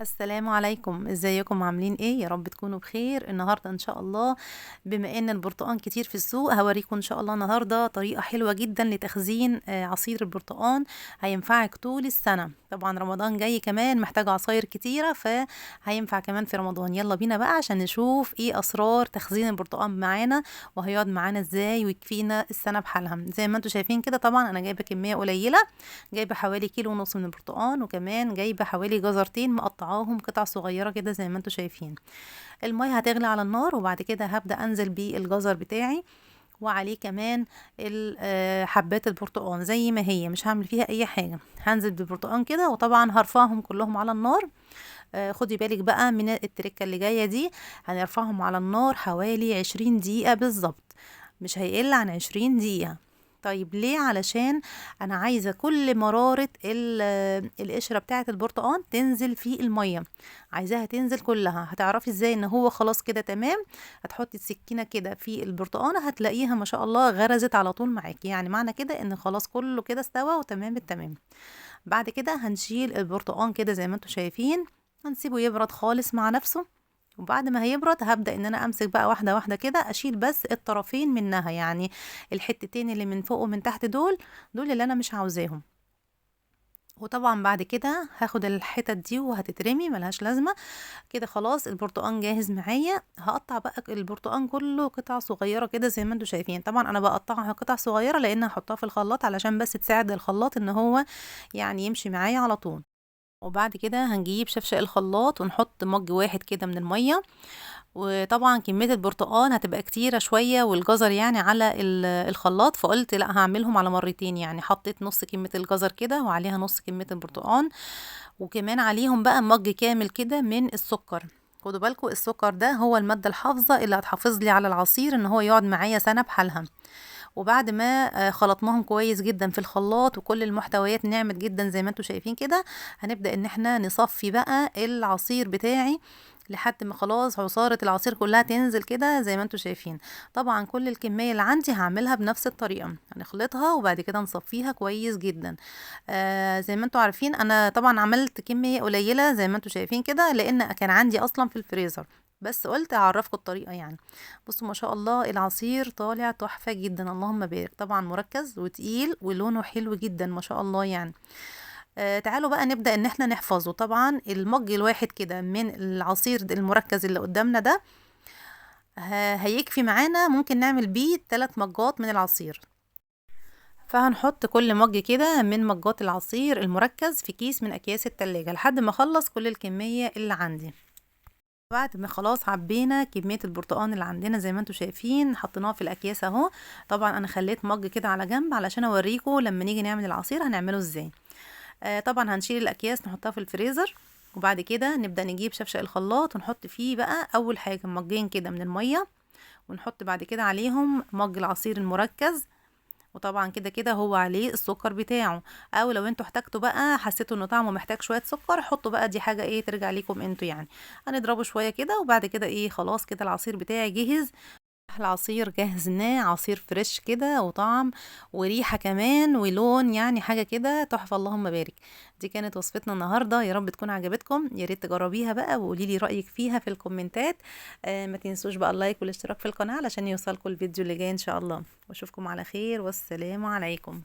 السلام عليكم، ازيكم؟ عاملين ايه؟ يا رب تكونوا بخير. النهارده ان شاء الله بما ان البرتقان كتير في السوق هوريكم ان شاء الله النهارده طريقه حلوة جدا لتخزين عصير البرتقان، هينفعك طول السنة. طبعا رمضان جاي كمان محتاج عصاير كتيرة، فهينفع كمان في رمضان. يلا بينا بقى عشان نشوف ايه اسرار تخزين البرتقان معانا وهيقعد معانا ازاي ويكفينا السنة بحالها. زي ما انتم شايفين كده طبعا انا جايبه كمية قليله، جايبه حوالي 1.5 كيلو من البرتقان، وكمان جايبه حوالي جزرتين مقطعاهم قطع صغيرة كده زي ما انتم شايفين. المية هتغلي على النار، وبعد كده هبدا انزل بالجزر بتاعي وعليه كمان حبات البرتقان زي ما هي، مش هعمل فيها اي حاجة. هنزل بالبرتقان كده، وطبعا هرفعهم كلهم على النار. خدي بالك بقى من التركة اللي جاية دي، هنرفعهم على النار حوالي 20 دقيقة بالظبط، مش هيقل عن 20 دقيقة. طيب ليه؟ علشان انا عايزه كل مرارة القشرة بتاعه البرتقان تنزل في المية، عايزاها تنزل كلها. هتعرفي ازاي ان هو خلاص كده تمام؟ هتحطي السكينة كده في البرتقانه هتلاقيها ما شاء الله غرزت على طول معاكي، يعني معنى كده ان خلاص كله كده استوى وتمام التمام. بعد كده هنشيل البرتقان كده زي ما انتم شايفين، هنسيبه يبرد خالص مع نفسه. وبعد ما هيبرد هبدأ ان انا امسك بقى واحدة واحدة كده، اشيل بس الطرفين منها، يعني الحتتين اللي من فوق ومن تحت دول اللي انا مش عاوزاهم. وطبعا بعد كده هاخد الحتت دي وهتترمي ملهاش لازمة كده. خلاص البرتقان جاهز معايا. هقطع بقى البرتقان كله قطع صغيرة كده زي ما انتم شايفين. طبعا انا بقطعها قطع صغيرة لان هحطها في الخلاط علشان بس تساعد الخلاط ان هو يعني يمشي معايا على طول. وبعد كده هنجيب شفشق الخلاط ونحط مج واحد كده من المية. وطبعا كمية البرتقان هتبقى كتيرة شوية والجزر يعني على الخلاط، فقلت لا هعملهم على مرتين، يعني حطيت نص كمية الجزر كده وعليها نص كمية البرتقان، وكمان عليهم بقى مج كامل كده من السكر. خدوا بالكم السكر ده هو المادة الحافظة اللي هتحافظ لي على العصير ان هو يقعد معايا سنة بحالها. وبعد ما خلطناهم كويس جدا في الخلاط وكل المحتويات نعمت جدا زي ما انتم شايفين كده، هنبدأ ان احنا نصفي بقى العصير بتاعي لحد ما خلاص عصارة العصير كلها تنزل كده زي ما انتم شايفين. طبعا كل الكمية اللي عندي هعملها بنفس الطريقة، هنخلطها وبعد كده نصفيها كويس جدا. زي ما انتم عارفين انا طبعا عملت كمية قليلة زي ما انتم شايفين كده لان كان عندي اصلا في الفريزر، بس قلت اعرفكم الطريقة يعني. بصوا ما شاء الله العصير طالع تحفة جدا، اللهم بارك. طبعا مركز وتقيل ولونه حلو جدا ما شاء الله يعني. تعالوا بقى نبدأ ان احنا نحفظه. طبعا المج الواحد كده من العصير المركز اللي قدامنا ده هيكفي معانا، ممكن نعمل بيه 3 مجات من العصير. فهنحط كل مج كده من مجات العصير المركز في كيس من اكياس التلاجة لحد ما اخلص كل الكمية اللي عندي. بعد ما خلاص عبينا كمية البرتقان اللي عندنا زي ما انتم شايفين حطيناها في الاكياس اهو. طبعا انا خليت مج كده على جنب علشان اوريكم لما نيجي نعمل العصير هنعمله ازاي. طبعا هنشيل الاكياس نحطها في الفريزر، وبعد كده نبدأ نجيب شفشق الخلاط ونحط فيه بقى اول حاجة مجين كده من المية، ونحط بعد كده عليهم مج العصير المركز، وطبعا كده كده هو عليه السكر بتاعه، او لو انتوا احتاجتوا بقى حسيتوا انه طعمه محتاج شوية سكر حطوا بقى، دي حاجة ايه ترجع ليكم انتوا يعني. هنضربه شوية كده وبعد كده ايه خلاص كده العصير بتاعي جهز. العصير جهزناه، عصير فريش كده وطعم وريحه كمان ولون، يعني حاجة كده تحفة اللهم بارك. دي كانت وصفتنا النهارده، يا رب تكون عجبتكم، يا ريت تجربيها بقى وقولي لي رايك فيها في الكومنتات. ما تنسوش بقى ال like والاشتراك في القناة علشان يوصلكم الفيديو اللي جاي ان شاء الله. واشوفكم على خير، والسلام عليكم.